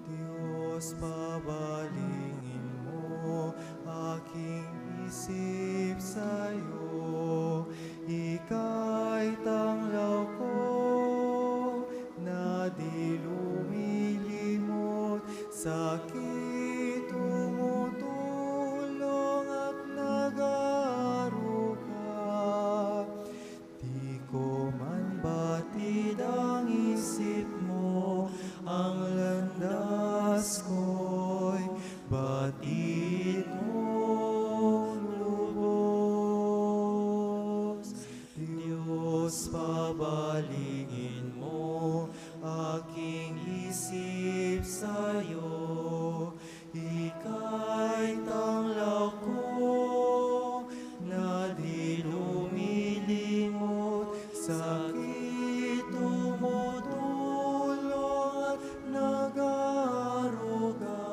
Dios, pabalingin mo aking isip sa'yo, ika'y tanglaw ko na di lumilimot, sakit tumutulong at nag-aaruga. Di ko man batid ang isip mo, ang landas ko'y batid mo lubos. Dios, pabalingin mo aking isip sa'yo, ika'y tanglaw ko na di lumilimot, sakit tumutulong at nag-aaruga.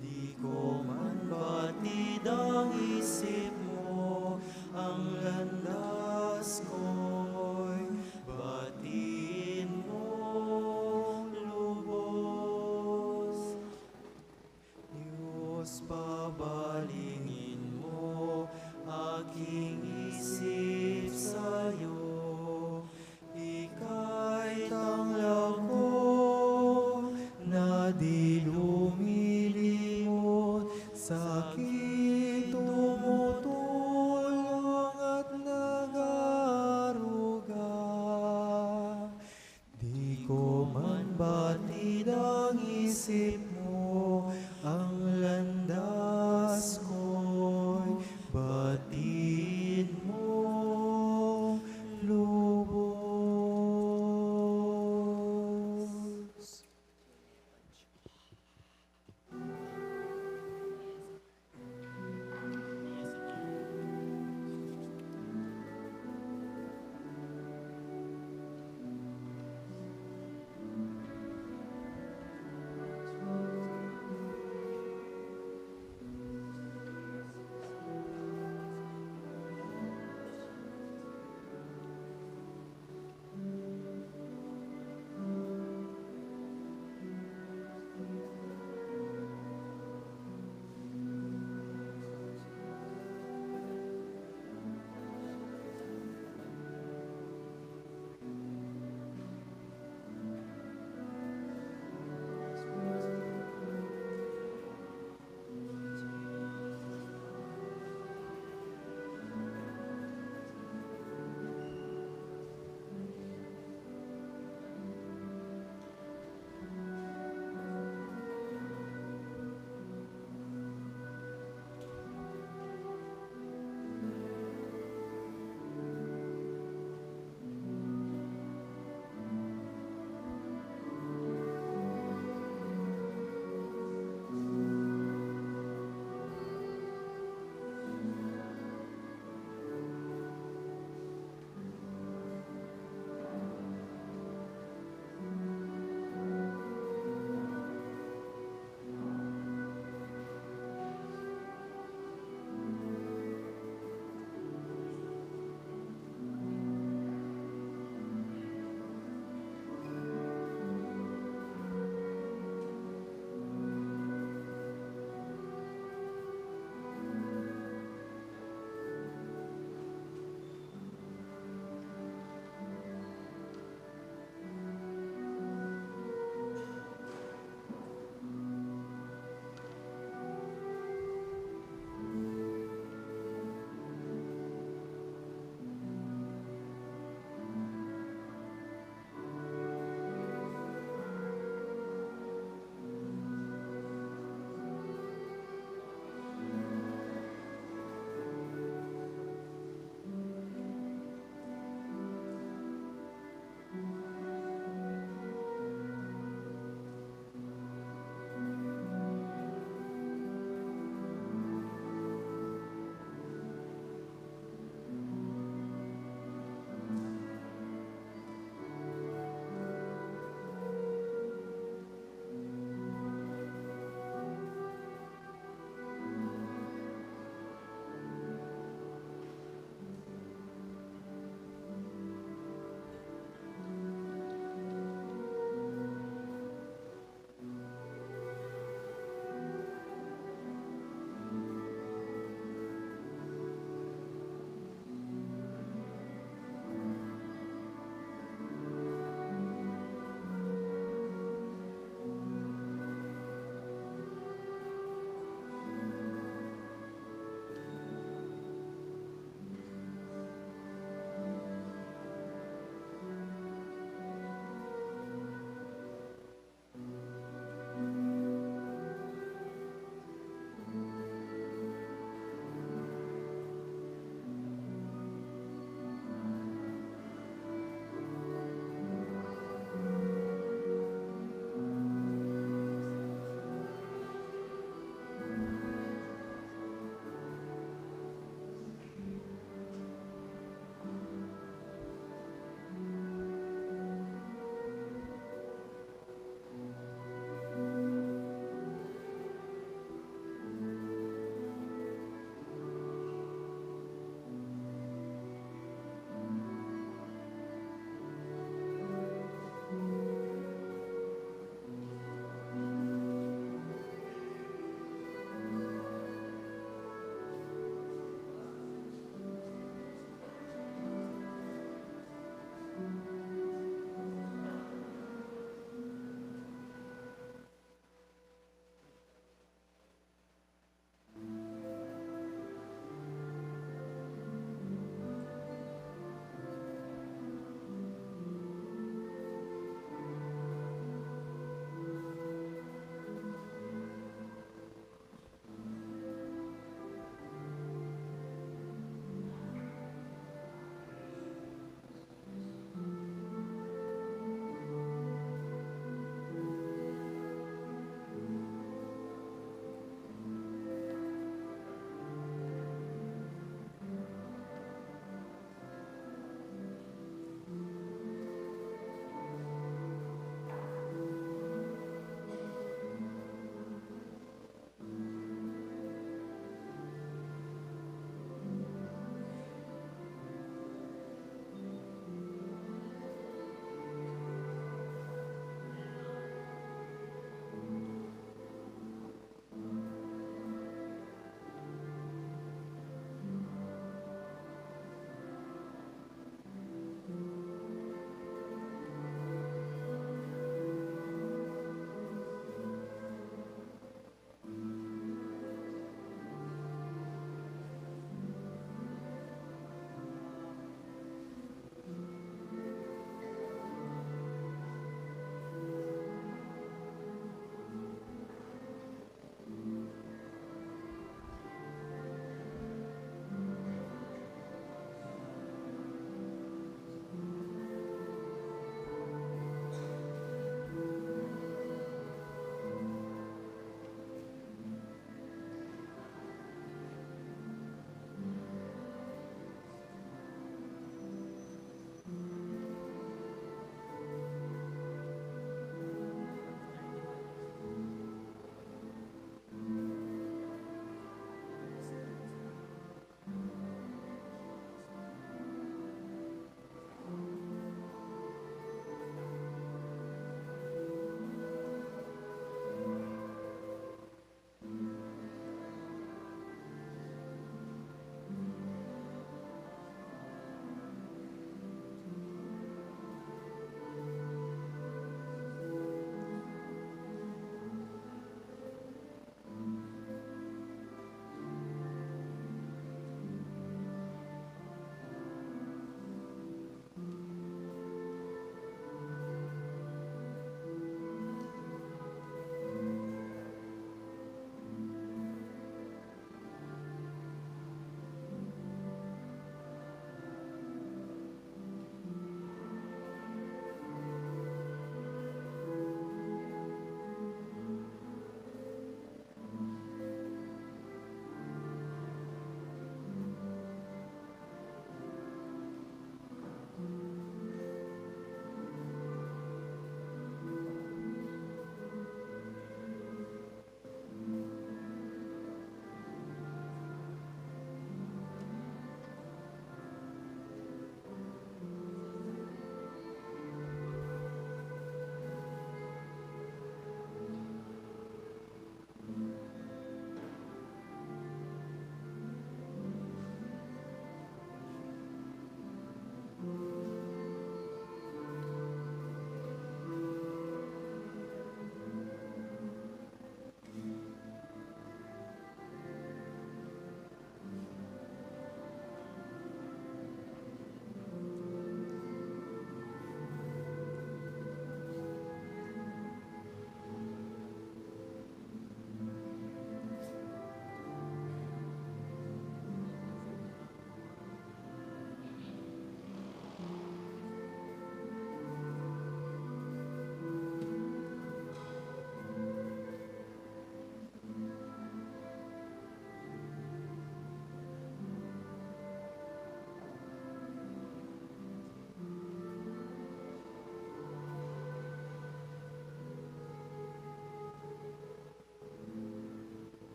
Di ko man batid ang isip mo, ang landas ko'y batid mo lubos. Dios, pabalingin mo aking isip sa'yo, ika'y tanglaw ko na di lumilimot, sakit tumutulong at nag-aaruga. Di ko man batid ang isip mo, ang landas ko'y batid mo lubos.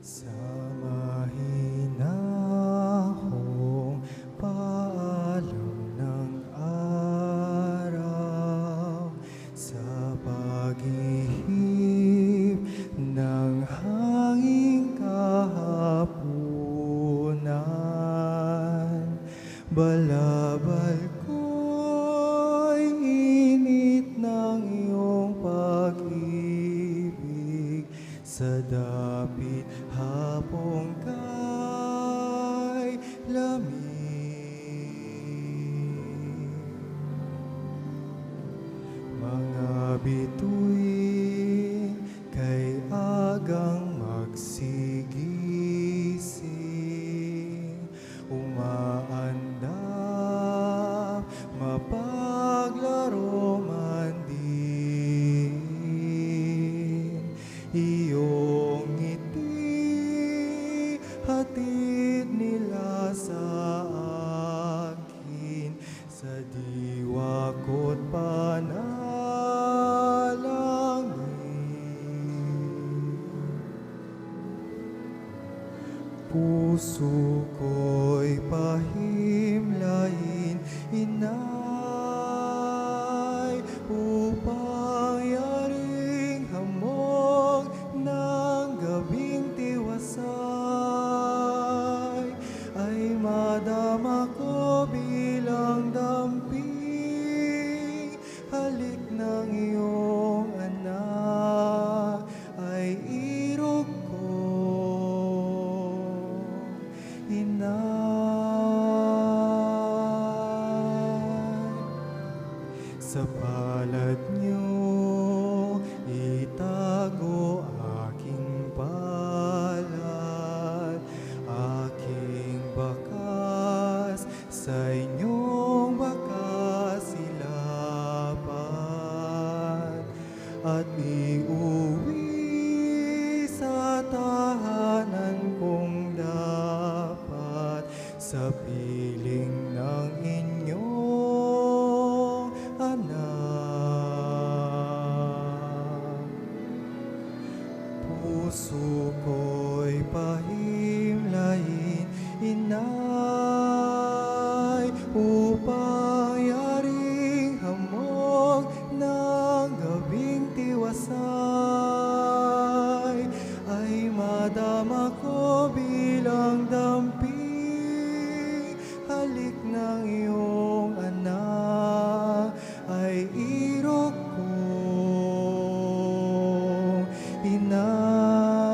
Sa mahinahong paalam ng araw, sa pag-ihip ng hanging kahapunan, balabal ko'y init ng iyong pag-ibig, sa dapit hapong kay lamig. Mga bituin kay agang magsigising, umaandam, mapaglaro man din. Iyong ngiti, hatid nila sa akin sa diwa ko't panalangin. Puso ko'y pahimlain, Inay, upang yaring hamog ng gabing tiwasay ay madama ko bilang damping halik ng iyong anak ay irog ko, Inay. Sa palad niyo itago aking palad, aking bakas sa inyong bakas ilapat, at iuwi sa tahanan kong dapat, sa piling ng inyong anak. Puso ko'y pahimlain, Inay, upang yaring hamog ng gabing tiwasay ay madama ko bilang damping halik ng iyong anak ay irog ko, Inay.